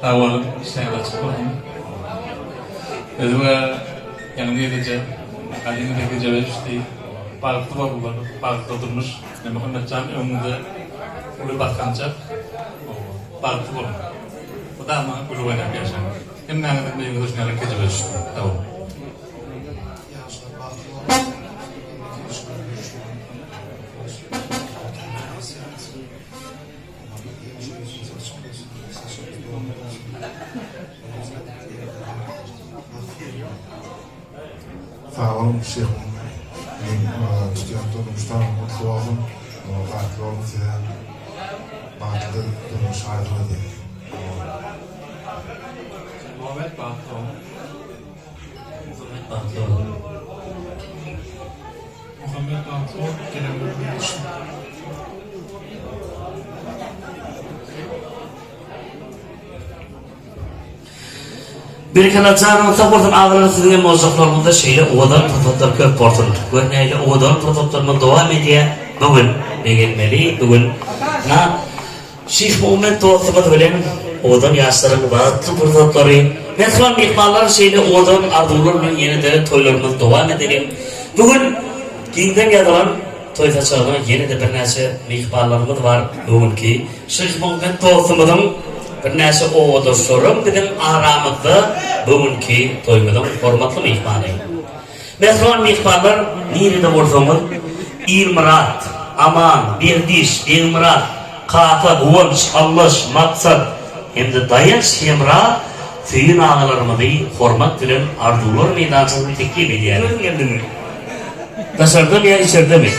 Sag boluň, işleňiz açyk bolsun. Özüme ýaňy gelneje gadymy kejebe düşdi. Bagtly boldular, bagtly durmuş. Muhammetjan öňüňde uly basgançak. Bagtly boluň. Mydama gülüp oýnap ýaşaň. Hemmäňiziň öýüňize şuny ýaly kejebe düşsün. Sag boluň. Ýaşlar bagtly bolsun. Indiki işler görüşmek. Sag boluň Şyh Meň tutýan durmuş taryhym gutly bolsun. Bagtly boluň size bagtly durmuş arzuw edýän. Muhammet bagtly boluň. Muhammet bagtly boluň. Muhammet bagtly bol gelen günüň ýagşy. Berekella janyňyz sag bolsun agalar siziň hem ojaklaryňyzda şeýle owadan pursatlar köp bolsun. Gör nähili owadan pursatlarymyz dowam edýär bu gün begenmeli bu gün na Şyhmuhammet dostumyz bilen owadan ýaşlaryň bagtly pursatlary Mähriban myhmanlar şeýle owadan arzuwlar bilen ýene-de toýlarymyzy dowam edeliň. Bu gün giňden ýazylan toý saçagyna ýene-de birnäçe myhmanlarymyz bar. Bu günki Şyhmuhammet dostumyzyň birnäçe obadaşlaram biziň aramyzda bu günki toýumyzyň hormatly myhmany. Mähriban myhmanlar, nirede bolsaňyz, Ilmyrat, Aman, Berdiş, Begmyrat, Kaka, Guwanç, Allaş, Maksat hem-de Daýanç, Hemra, Söýün agalarymyzy hormat bilen Arzuwlar meýdançasyna teklip edýäris. Özüň geldiňmi? Daşardamy ýa içerdemi?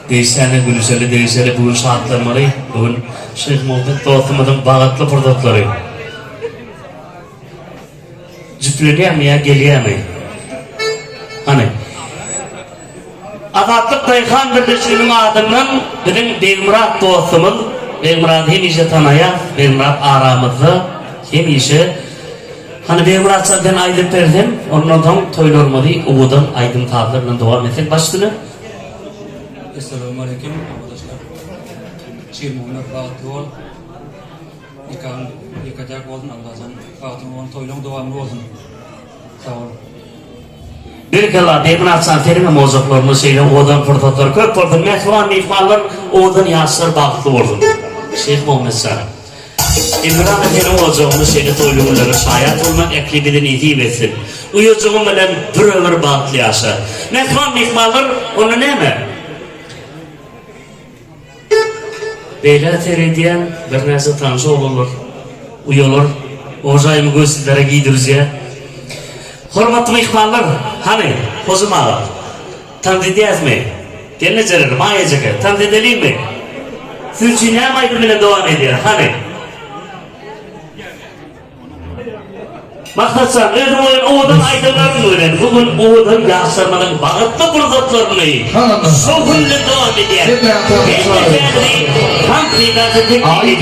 Degişäne gülüşeli, degişeli, bu gün şatlanmaly, bu gün Şyhmuhammet dostumyzyň bagtly pursatlary. Jüplenýärmi ýa gelýärmi? Hany. Azatlyk daýhan birleşiginiň adyndan biziň Begmyrat dostumyz, Begmyrady hemişe tanaýas, Begmyrat aramyzda hemişe. Hany Begmyratjan sen aýdyp berseň, ondan soň toýlarymyzy owadan aýdym-sazlar bilen dowam etsek baş üstüne. Essalawmaleýkim obadaşlar. Şirmuhammet bagtly bol. Nikaň ýeke-täk bolsun Allajan bagtyň bolsun toýlaň dowamly bolsun sag boluň. Berekella Begmyratjan seniňem ojaklaryňda şeýle owadan pursatlar köp bolsun mähriban myhmanlar owadan ýaşlar bagtly bolsun Şyh Muhammetjan Elmydama seniň ojagyňda şeýle toýly günlere şaýat bolmak ähli bize nesip etsin uýajygym bilen bir ömür bagtly ýaşa mähriban myhmanlar onda näme Beýlä seredýän birnäçe tanyş oglanlar, uýalar ožaýymy gözsüzlere giýdirjä. Hormatly myhmanlar, hany, Hojam aga, tans edýäsmi? Gelnejeler, Maýa ejeke, tans edeliňmi? Siz üçin näme aýdym bilen dowam edýäs, hany? Maksatjan, özüň oýun owadan aýdymlaryň bilen bu gün owadan ýaşlarymyzyň bagtly pursatlaryny şowhun bilen dowam edýän hemmekäni tans meýdança teklip edýär.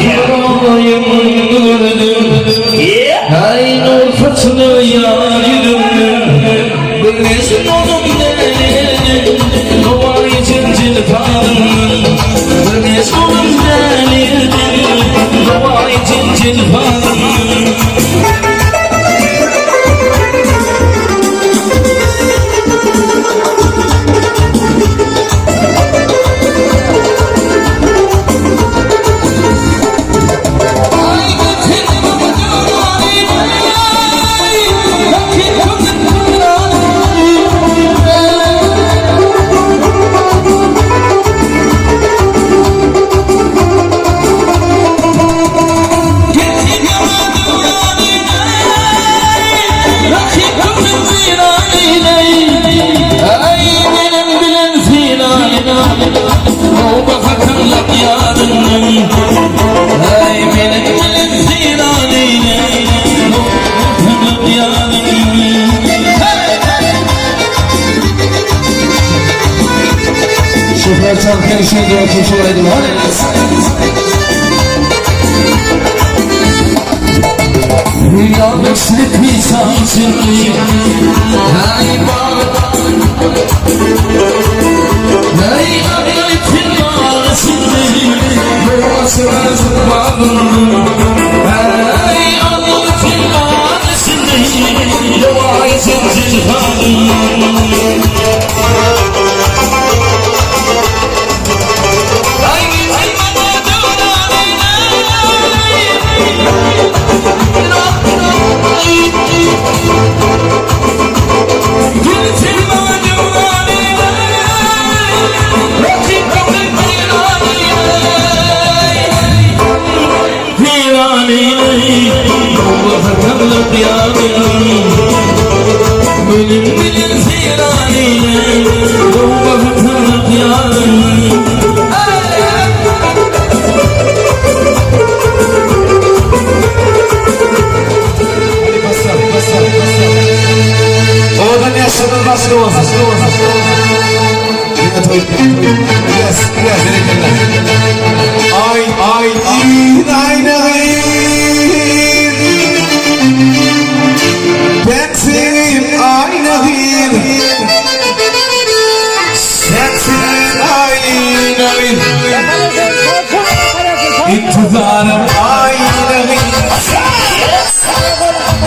Intizarym aýna gyz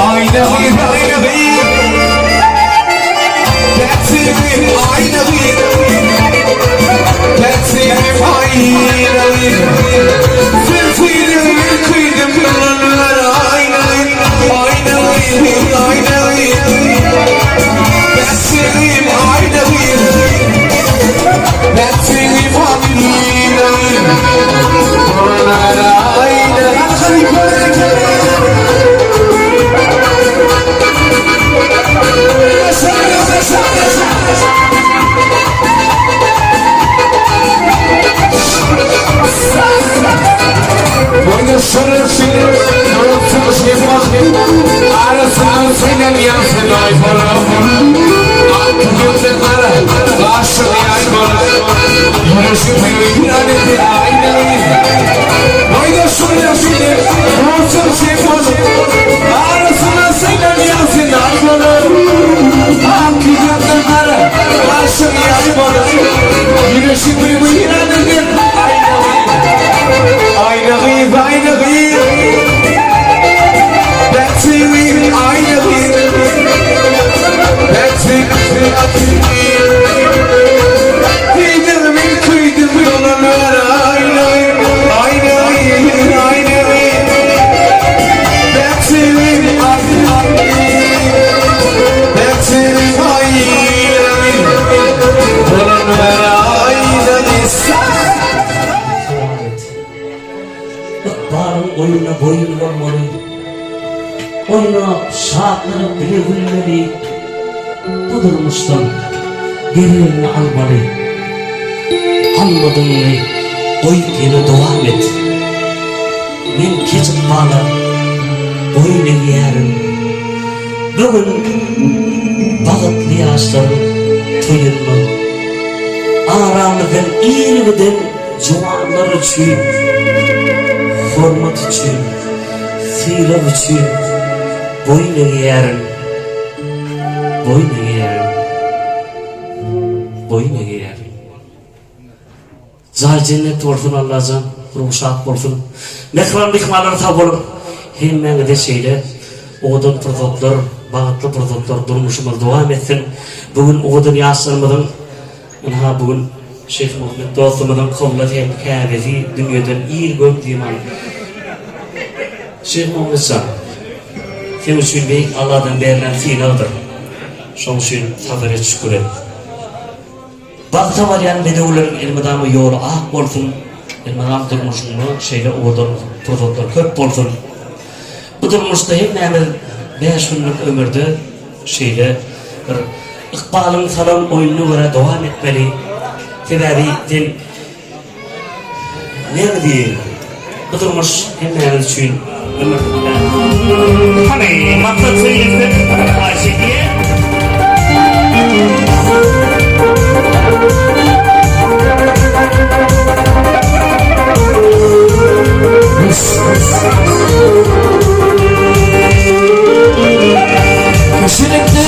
Aýna gyz aýna gyz Täksizim aýna gyz Täksizim aýna gyz Sensizim ürküdim Ynanlar aýna gyz Aýna gyz aýna gyz Täksizim aýna gyz Täksizim aýna gyz Ynanlar aýna Aýna gyz, aýna gyz Bähbitli aýna gyz Bähbitli Diýdim, küýdüm dolanlar aýna Aýna gyz, aýna gyz Bähbitli aýna Bähbitli aýna gyz Dolanlar aýna gyz Dowam et. Ykbalyň oýnuna boýun bolmaly. Oýna şatlanyp bile gülmeli. Bu durmuşdan geregini almaly. Almadygyňy goýup ýene dowam et. Men keç ykbala boýun egýärin. Bu gün bagtly ýaşlaryň toýunda aramyzdan ir giden juwanlar üçin hormat üçin, sylag üçin boýun egýärin, boýun egýärin, boýun egýärin. Jaý jennet bolsun Allajan ruhy şat bolsun. Mähriban myhmanlar sag boluň. Hemmäňize şeýle owadan pursatlar, bagtly pursatlar durmuşymyz dowam etsin. Bu gün owadan ýaşlarymyzyň ynha bu gün Şyhmuhammet dostumyzyň kyblady hem käbesi dünýeden ir göz ýuman. Şyhmuhammetjan, seň üçin beýik Alladan berlen synagdyr. Şoň üçin sabyr et, şükür et. Bagta barýan bedewleriň elmydama ýoly ak bolsun, elmydama durmuşyňda şeýle owadan pursatlar köp bolsun. Bu durmuşda hemmämiz bäş günlük ömürde şeýle bir ykbalyň salan oýnuna görä dowam etmeli. Sebäbi sen Näme diýeýin? Bu durmuş hemmämiz üçin ömürlik däl. Hany, maksat söýlese, haýyş edýän. Kişilikde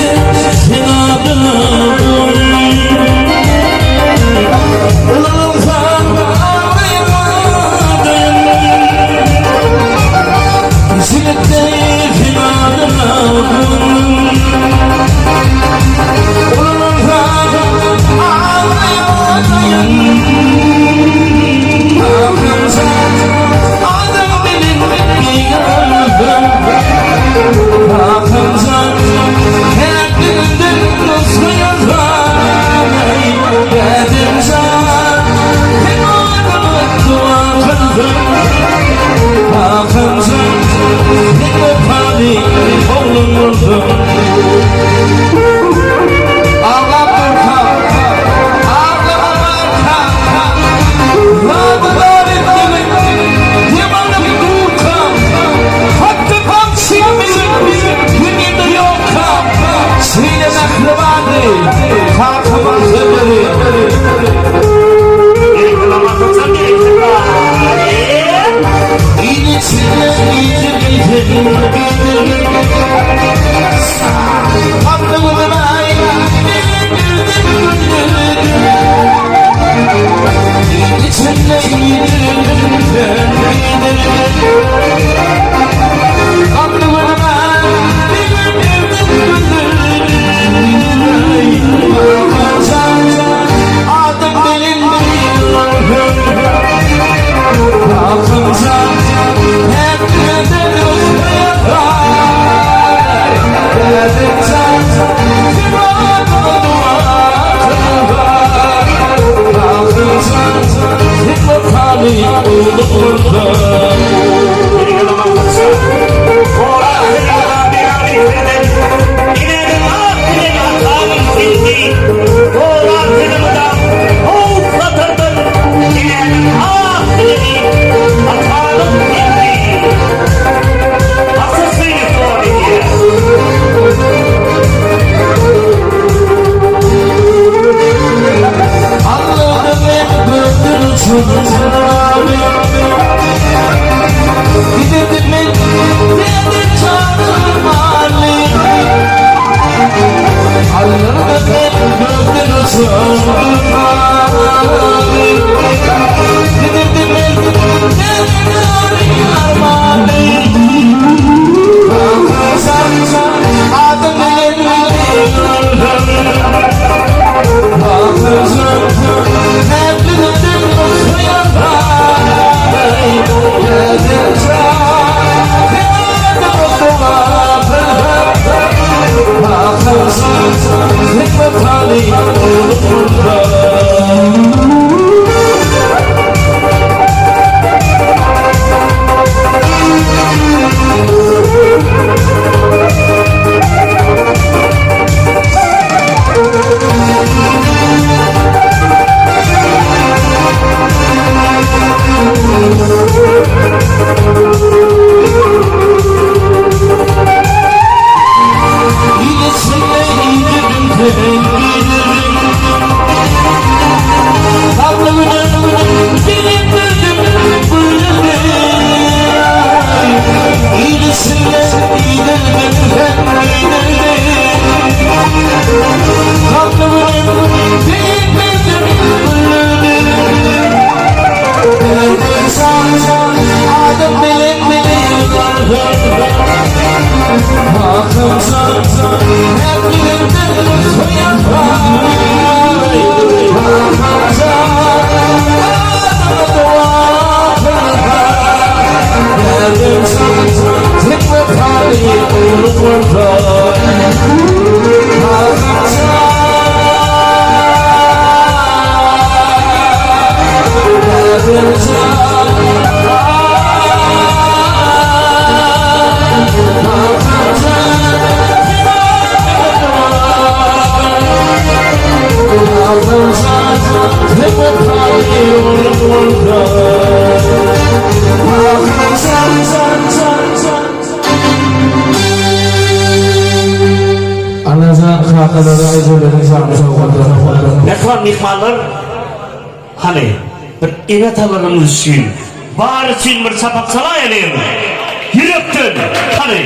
sen adamım Ulalsam ağlayamadın Kişilikde sen adamım. Mähriban myhmanlar, hany, bir ene-atalarymyz üçin, bary üçin bir çapak çalaýalyň! Ýürekden, hany!